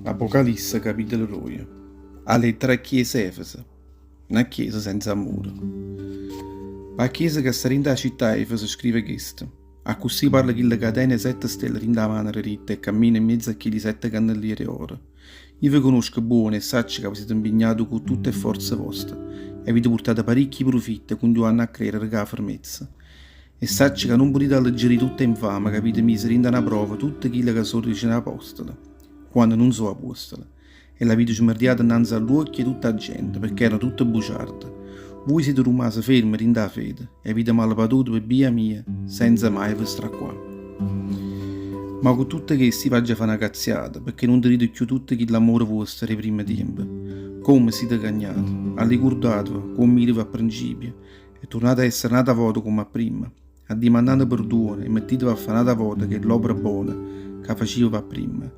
Apocalisse capitolo doje 'A lettera 'a chiesa 'e Efeso Na chiesa senza ammore P' 'a chiesa ca sta dint' 'a città 'e Efeso scrive chesto, Accussì parla chillo ca tene 'e sette stelle dint' 'a mano deritta e cammina 'mmiezzo a chilli sette canneliere 'e oro. Io ve cunosco buono e saccio ca ve site 'mpignato cu tutte 'e fforze voste e avite purtato paricchi prufitte cuntiuanno a crerere cu 'a fermezza. E saccio ca nun putite alleggerì tutt' 'e 'nfame ca avite miso dint' a na prova tutte chille ca so diceno apostole, quanno nun so' apuostole, e l'avite smerdiato 'nnanze a ll'uocchie 'e tutt' 'a gente, pecché erano tutte buciarde. Vuje site rummase ferme dint' 'a fede e avite malepatuto pe bia mia senza maje ve stracquà. Ma cu tutte chesto io v'aggia fa na cazziata, pecché nun tenite cchiù tutto chill'ammore vuosto d' 'e primme tiempe. Comme site cagnate! Allicurdateve comm'ireve a principio E turnate a essere n'ata vota comm' a primma, addimannate perduono e mettiteve a fa' n'ata vota chell'opera bona ca faciveve apprimma,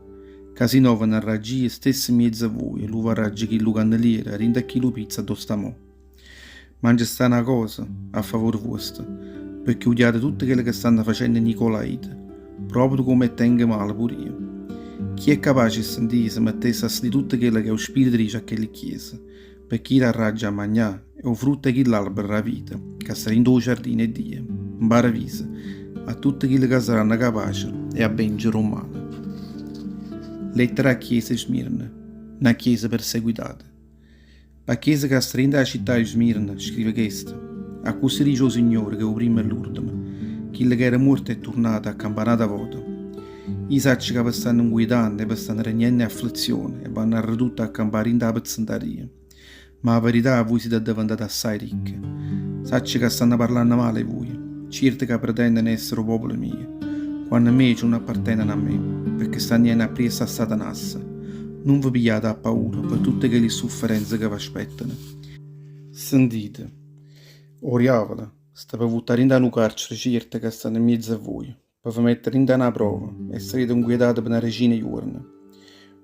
ca si no venarraggio io stesso 'mmiez'a vuje e luvarraggio chillu canneliere 'a dint' a chillu pizzo addò sta mò. Ma nce sta na cosa a favore vuosto, pecché udiate tutto chello che stanno facenno 'e Nicolaite, proprio comme 'e tengo male pur'io. Chi è capace 'e sentì se mettesse a sentì tutto chello che 'o Spirito dice a chelli chiese. Pe chi r'arraggia a magnà è 'o frutto 'e chill'albero d' 'a vita ca sta dint' 'o ciardino 'e Dio, 'mparaviso, a tutte chille ca saranno capace 'e abbencere 'o male. Lettera â chiesa 'e Smirna, na chiesa perseguitata. P' 'a chiesa ca sta dint' 'a città 'e Smirna scrive chesto, Accussì dice 'o Signore ch'è 'o primmo e l'urdemo, chillo ch'era muorto e è turnato a campà n'ata vota. Io saccio ca ve stanno 'ncuitanno e ve stanno regnenno 'e afflizione e v'hanno arredutto a campà dint' 'a pezzentaria. Ma 'a verità vui site addeventate assai ricche. Saccio ca stanno parlanno male 'e vuje, cierte ca pretenneno 'e essere 'o popolo mio, quanno 'mmece nun apparteneno a me, pecché stanno jenno appriesso a Satanasso. Nun ve pigliate appaura pe tutte chelli sufferenze ca v'aspettano. Sentite, 'o diavolo sta pe vuttà dint' 'a nu carcere cierte ca stanno 'mmiezzo a vuje. Pe ve mettere dint' 'a na prova e sarete 'nquietate pe na decina 'e juorne.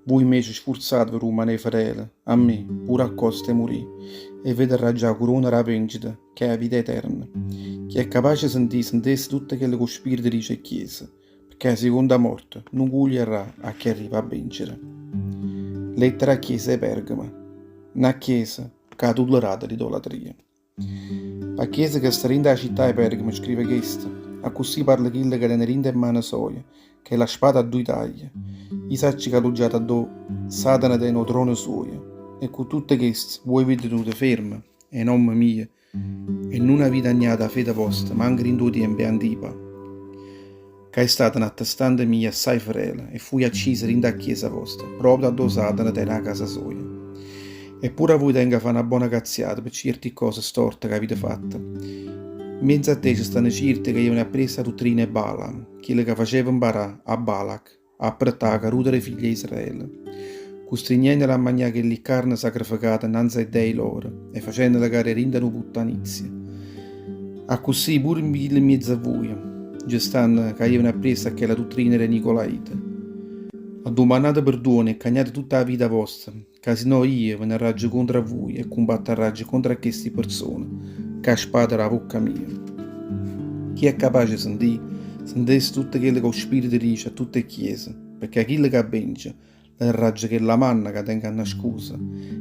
Vui invece sfurzateve rummanè fedele a me, pure a costo 'e murì, e ve darraggio 'a curona d' 'a vencita, ch'è 'a vita eterna. Chi è capace 'e sentì, sentesse tutto chello che 'o Spirito dice ê cchiese, pecché 'a seconda morte nun cugliarrà a chi arriva a vencere. Lettera â chiesa 'e Pergamo. Na chiesa ca ha tullerato l'idolatria. P' 'a chiesa ca sta dint' 'a città 'e Pergamo scrive chesto, Accussì parla chillo ca tene dint' 'e mmane soje chella spata a duje taglie. Io saccio ca alluggiate addò Satana tene 'o trono suojo, e cu tutte chesto vuje v'avite tenuto ferme 'e nomme mio e nun avite agnato 'a fede vosta manco dint' 'o tiempo 'e Antipa, ca è stata n'attestante mia assai ferele e fuje accisa dint' 'a chiesa vosta, proprio addò Satana tene 'a casa soja. E pure a vui tengo 'a fa' na bona cazziata pe cierti ccose storte ca avite fatto. Mmiezzo a te ce stanno cierte ca jevano appriesso 'a duttrina 'e Balaam, chillo ca faceva 'mparà a Balak a apprettà 'a caruta d' 'e figlie 'e Israele, custrignennele a magnà chelli carne sacrificate 'nnanze a 'e dei loro e facennele carè dint' a nu puttanizio. Accussì pure chille 'mmiezzo a vuje nce stanno ca jevano appriesso a chella duttrina d' 'e Nicolaite. Addumannate perduono e cagnate tutta 'a vita vosta, ca si no io venarraggio contro a vuje e cumbattarraggio contro a chesti perzone cu 'a spada d' 'a vocca mia. Chi è capace 'e sentì, sentesse tutto chello ca 'o Spirito dice a tutte 'e cchiese, pecché a chillo ca vence, le darraggio chella manna ca tengo annascusa,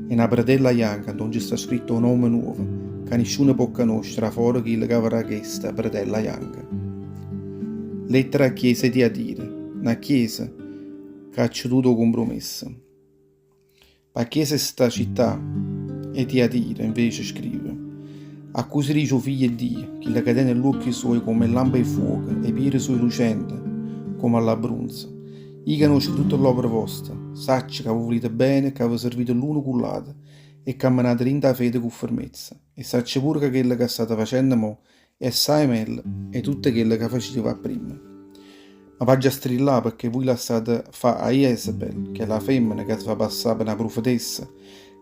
e na pretella janca addò nce sta scritto 'o nomme nuovo, ca nisciuno pò canoscere 'a fora chillo ca avrà chesta pretella janca. Lettera â chiesa 'e Tiatira, na chiesa ca ha ceduto 'o cumprumesso. P' 'a chiesa 'e sta città 'e Tiatira, invece, scrive, Accusi dice 'o Figlio 'e Dio, chillo ca tene ll'uocchie suoje comme 'e lampe 'e fuoco e 'e piere suoje lucente comme a ll'abbrunzo. Io canosco tutte ll'opere voste, saccio ca ve vulite bene e ca ve servite ll'uno cu ll'ato e cammenate dint' 'a fede cu fermezza, e saccio pure ca chello ca state facenno mo è assaje meglio 'e tutto chello ca faciveve apprimma. Ma v'aggia strillà pecché vuje lassate fà a Jezebel, chella femmena ca se fa passà pe na prufetessa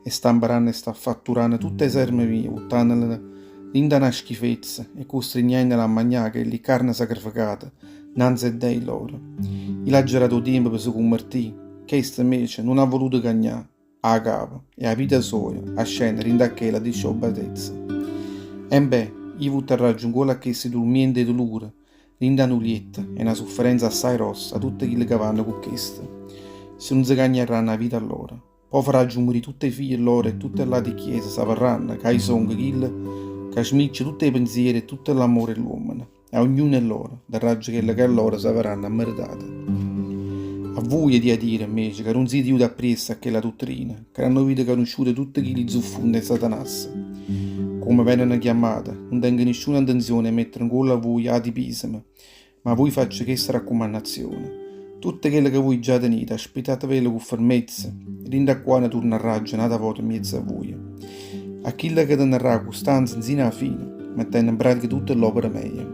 e sta 'mparanno e sta affatturanno tutte 'e serve mie, vuttannole dint' 'a na schifezza e custrignennole a magnà chelli carne sacrificate 'nnanze 'e dei loro. Io l'aggio dato 'o tiempo pe se cummertì, chesta invece nun ha voluto cagnà. 'a capa e 'a vita soja a scennere dint' 'a chella disciobbatezza. Embè, io vuttarraggio 'ncuollo a chesti turmiente 'e dulure, dint' 'a nu lietto 'e na sufferenza assai grossa a tutte chille ca vanno cu chesta. Si nun se cagnarranno 'a vita lloro. Po' farraggio murì tutt' 'e figlie lloro e tutte ll'ate chiese saparranno ca i' songo chillo ca smiccia tutt' 'e penziere e tutto l'ammore 'e ll'uommene. E a ognuno 'e lloro darraggio chello ca lloro s'avarranno ammeretata. A vuje 'e Tiatira, 'mmece, ca nun site jute appriesso a chella duttrina, ca nun avite canusciuto tutte chilli zuffunne 'e Satanasse, comme veneno chiammate, nun tengo nisciuna 'ntenzione 'e mettere 'ncuollo a vuje ati piseme, ma a vuje faccio chesta raccumannazione, Tutte chello ca vuje già tenite, aspettatevelo cu fermezza, dinto a quanno turnarraggio n'ata vota 'mmiezzo a vuje. A chillo ca tenarrà custanza 'nzino 'a fine, mettenno 'npratica tutte ll'opere meje.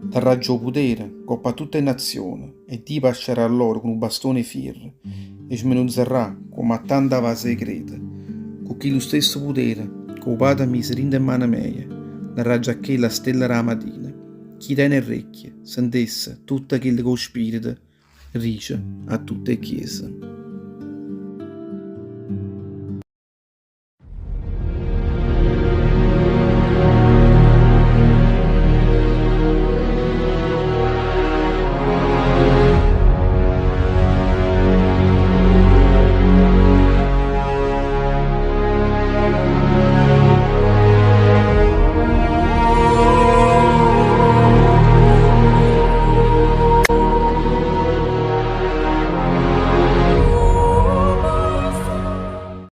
Darraggio 'o putere 'ncopp' a tutte 'e nazzione, e Dio pasciarrà lloro cu nu bastone 'e fierro, e smenuzzarrà comme a tanta vase 'e creta. Cu chillu stesso putere ca 'o Pate ha miso dint' 'e mmane meje, darraggio a chella stella d' 'a matina. Chi tene 'e rrecchie, sentesse tutto chello ca 'o Spirito dice a tutte 'e cchiese.